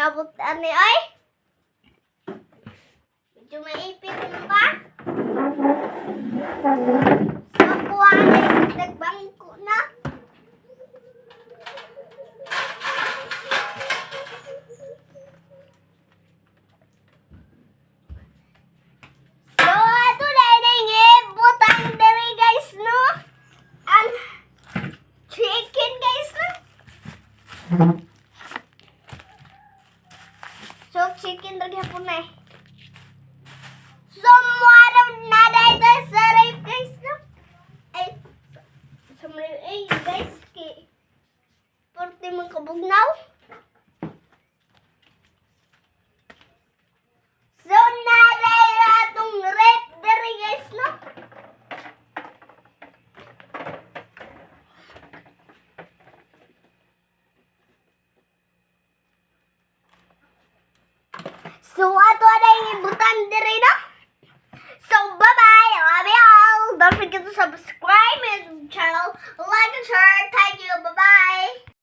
Gabot ani ay. Medyo maipit mo ba? So, kuha na nagbangko na. So, ato na ibutang diri, guys, no? Ang chicken, guys, no? So, chicken ra gyapon na eh. So, muaraw na dahil sa rape, guys, no? Ay, sa ay, guys, kay porte man kabugnaw. So, naray atong rep diri, guys, no? So, ato na yung ibutan diri, no? So, bye-bye!